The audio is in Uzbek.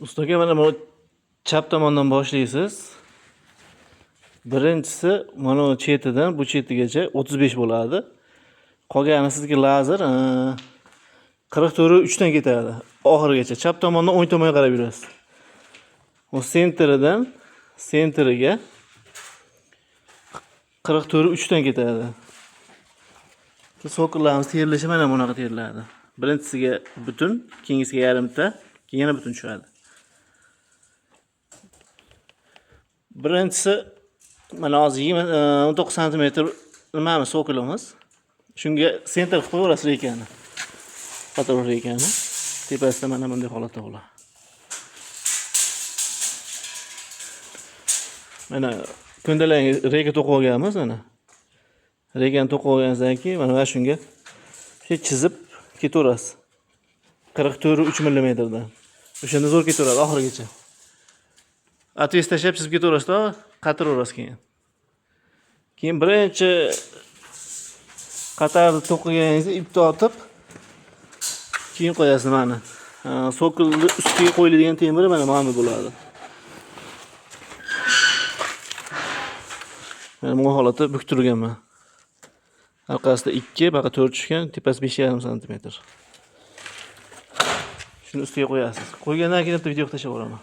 Ustaga mana bu chap tomondan boshlaysiz. Birinchisi mana bu chetidan bu chetigacha 35 bo'ladi. Qolgani sizga lazer 44 3 dan ketadi. Oxirigacha chap tomondan o'ng tomonga qarab yurasiz. U sentridan sentriga 44 3 dan ketadi. Sokollarimiz terilishi mana bunaqa teriladi. Birinchisiga butun, keyingisiga yarimta, keyin yana butun tushadi. Birinchisi mana hozir 19 santimetr nimamiz sokolimiz. Shunga sentr qilib qo'yaverasiz reykani. Patron reykani. Tepasida mana bunday holatda bo'ladi. Mana ko'ndalang reyka to'qib olganmiz mana. Reykani to'qib olganingizdan keyin mana shunga chizib ketaverasiz. 44,3 millimetrdan. O'shanda zo'r ketaveradi oxirigacha. Atves tashlab chizib ketaverasiz-da, qatiraverasiz keyin. Keyin birinchi qatarni to'qiganingizda ip tortib keyin qo'yasiz nimani. Sokolni ustiga qo'yiladigan temiri mana bu bo'ladi. Mana bu holatda buktirganman. Orqasida 2, baqa 4 tushgan, tepasi 5,5 santimetr. Shuni ustiga qo'yasiz. Qo'ygandan keyin bitta video tashlab yuboraman.